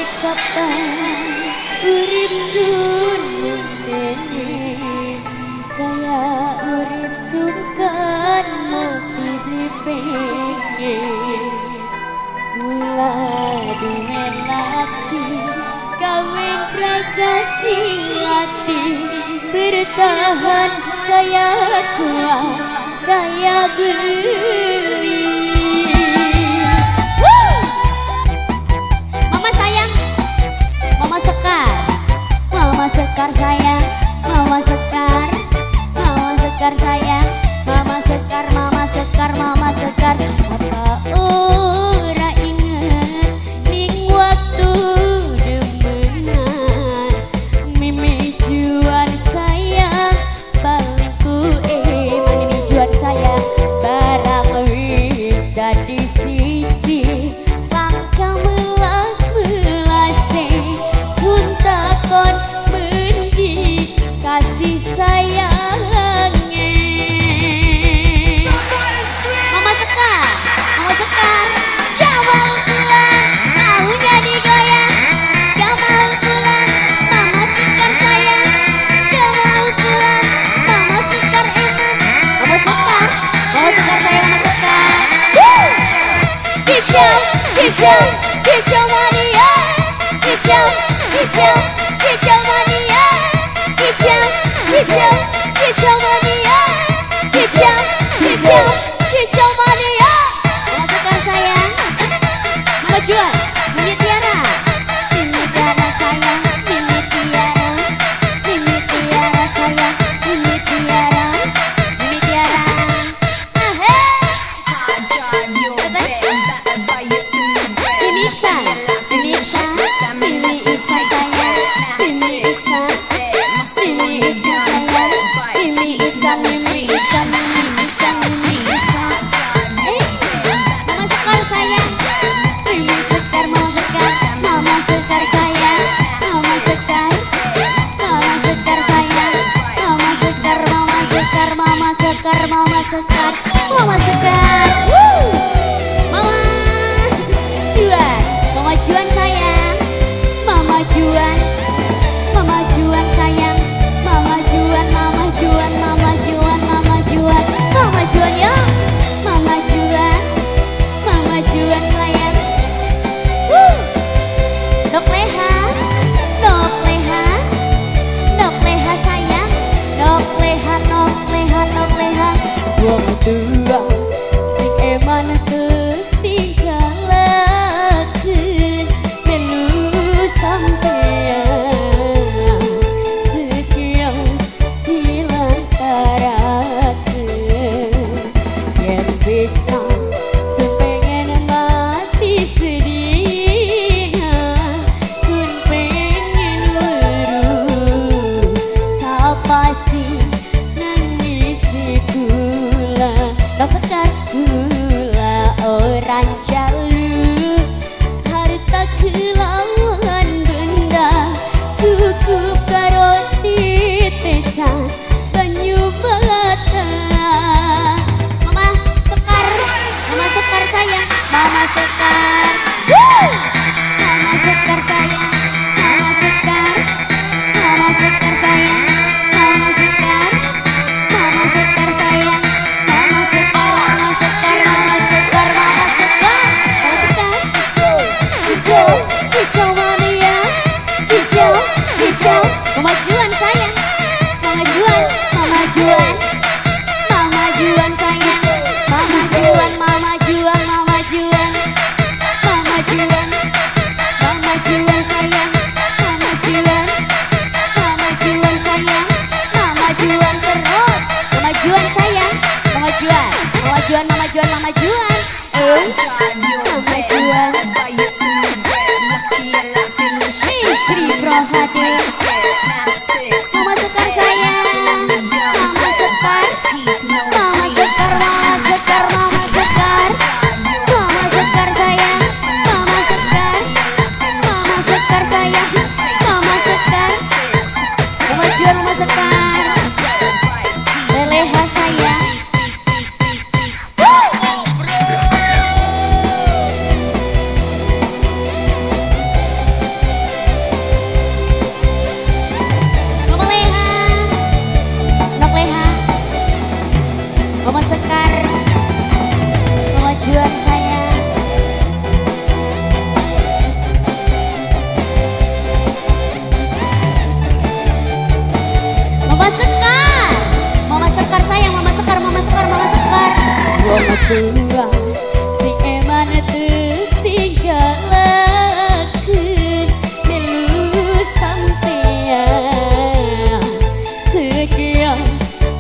Sampai kapan urip sun ngene kaya urip sungkan mati beli pengen gula duwe laki kawin rakasih hati bertahan kaya kuat kaya beli. Mama sayang, Mama Sekar, Mama Sekar sayang, Mama Sekar, Mama Sekar sayang, Mama Sekar, Mama Sekar, Mama Sekar. Apa ora inget ning waktu demenan mimi juan sayang paling ku mimi juan sayang barang wis dadi siji langkah melas melase sun takon mendi kasih sayange. Mama Sekar, Mama Sekar, gak mau pulang, maunya digoyang. Gak mau pulang, Mama Sekar sayang. Gak mau pulang, Mama Sekar eman. Mama Sekar, Mama Sekar sayang, Mama Sekar. Woo! Kicau, kicau, kicau mania. Kicau, kicau, kicau mania. Kicau, kicau, kicau mania. Kicau, kicau, kicau mania. Mama Sekar sayang, Mama Juan, Mimi Tiara, Mimi Tiara sayang, Mimi Tiara, Mimi Tiara sayang, Mimi Tiara, Mimi Tiara. Mimi Iksan, Mimi Iksan, Mimi Iksan sayang, Mimi Iksan, Mimi Iksan sayang, Mimi Iksan, Mimi Iksan, Mimi Iksan, Mimi Iksan. Mama Sekar sayang, Mimi Sekar, Mama Sekar, Mama Sekar sayang, Mama Sekar, Mama Sekar sayang, Mama Sekar, Mama Sekar, Mama Sekar, Mama Sekar, Mama Sekar. Woo! Mama Juan, Mama Juan sayang, Mama Juan, Mama Juan sayang, Mama Juan, Mama Juan, Mama Juan, Mama Juan, Mama Juan ya, Mama Juan, Mama Juan sayang. Woo! Dok Leha, Dok Leha, Dok Leha sayang, Dok Leha, Dok Leha, Dok Leha. Wong tua sing eman ketinggalaken melu sampeyan setia dilantaraken yen bisa sun pengen mati sedih sun pengen weruh sapa sing nangisi kula. Dok Sekar kula ora njaluk harta kelawan benda cukup karo titesan banyu mata. Mama Sekar, Mama Sekar sayang, Mama Sekar. Woo! Mama Sekar sayang, Mama Sekar, Mama Sekar sayang, Mama Sekar, Mama Sekar sayang, Mama Sekar, Mama Sekar, Mama Sekar, Mama Sekar, Mama Sekar. Hijau, hijau. tua sing eman tinggalake melu sampeyan sekian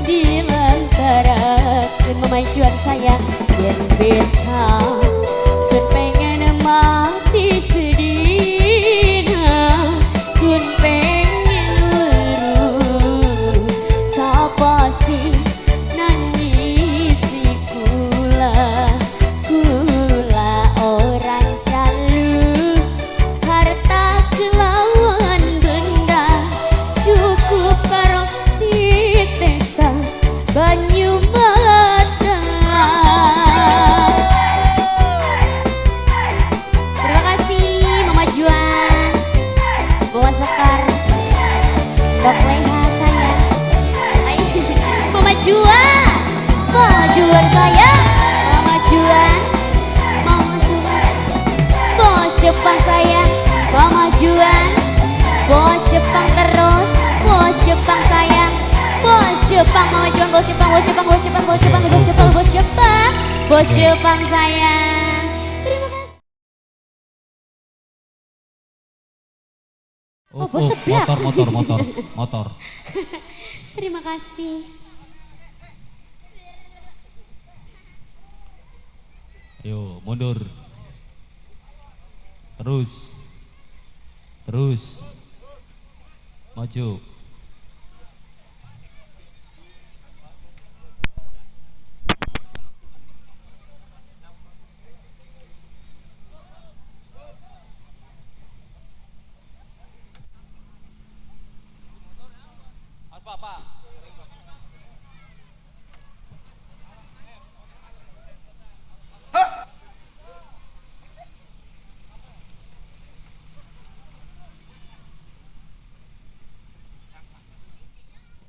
dilantaraken memajuan sayang yen bisa sun pengen mati sedina sun pengen weruh sapa sing nangisi kula kula orang jaluk harta kelawan benda cukup karo titesan banyu mata. Terima kasih Mama Juan, Bawa Sekar, Dok Leha sayang. Mama Juan, Mama Juan sayang, Mama Juan, Mama Juan, Bos Jepang sayang, Mama Juan, Bos Jepang terus, Bos Jepang sayang, Bos Jepang, Mama Juan, Bos Jepang, Bos Jepang, Bos Jepang, Bos Jepang, Bos Jepang, Bos Jepang, Bos Jepang sayang. Terima kasih. Oh, bos seblak. Motor. Terima kasih. Ayo, mundur. Terus. Terus. Maju.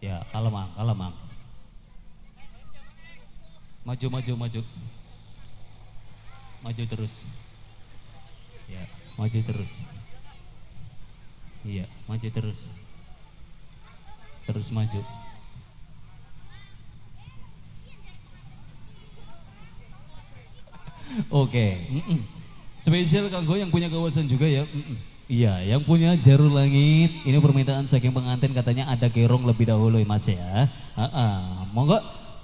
Ya, kalem ang. Maju. Maju terus. Ya, maju terus. Iya, maju terus. Terus maju. Oke. Spesial kanggo yang punya kawasan juga ya. Iya, yang punya Jaru Langit. Ini permintaan saking pengantin katanya ada gerong lebih dahulu ya Mas ya. Monggo.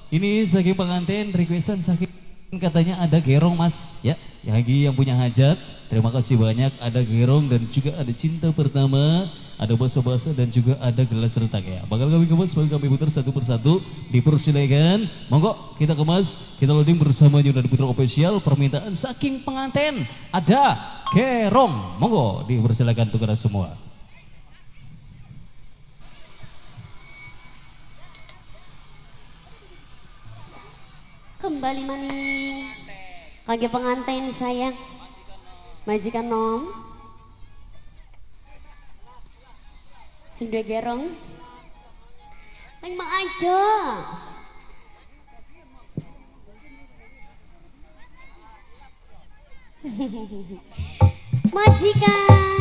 Ini saking pengantin requestan saking katanya ada gerong Mas ya. Lagi yang punya hajat, terima kasih banyak, ada gerong dan juga ada cinta pertama, ada basa-basa dan juga ada gelas retak ya. Bakal kami kemas, bakal kami putar satu persatu, dipersilakan. Monggo kita kemas, kita loading bersama Yunadi Putra Official, permintaan saking pengantin ada gerong. Monggo dipersilakan untuk kita semua. Kembali maning. Kangge pengantin sayang. Majikan nom. Sing duwe gerong. Nang mak aja. Majikan.